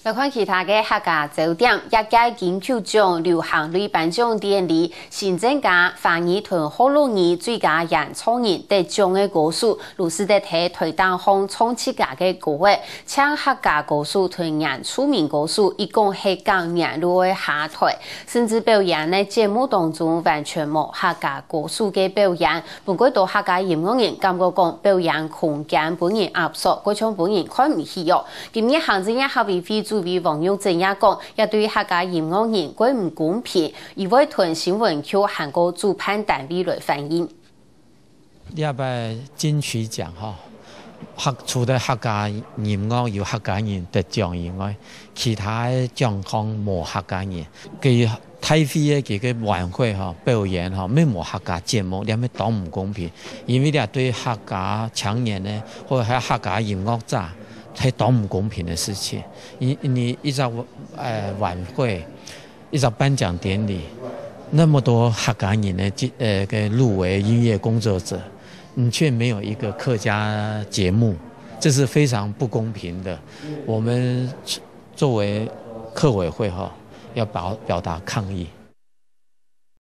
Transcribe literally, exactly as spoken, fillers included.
來看其他个客家焦點，這屆金曲獎流行類頒獎典禮，新增加華語同學老語最佳演唱人得獎个歌手，都係在台頂項唱自家个歌仔，淨客家歌手同原住民歌手一共係較年老个下台，甚至表演个節目當中完全無客家歌手个表演，分較多客家音樂人感覺講表演空間分人壓縮，過像分人看毋起哦。今日行政院客委會主委王玉珍也講，這對客家音樂人過毋公平，佢會同新聞局還過主辦單位來反映。這擺金曲獎吼，客除了客家音樂有客家人得獎以外，其他个獎項無客家人。佢大會个佢个晚會吼，表演吼，乜無客家節目，這乜當毋公平。因為這對客家青年呢，或者係客家音樂家，係當毋公平个事情。因因為一隻呃晚會，一隻頒獎典禮，那麼多客家人的呃个入圍音樂工作者，你卻沒有一個客家節目，這是非常不公平的。我們作為客委會哈，要表表達抗議。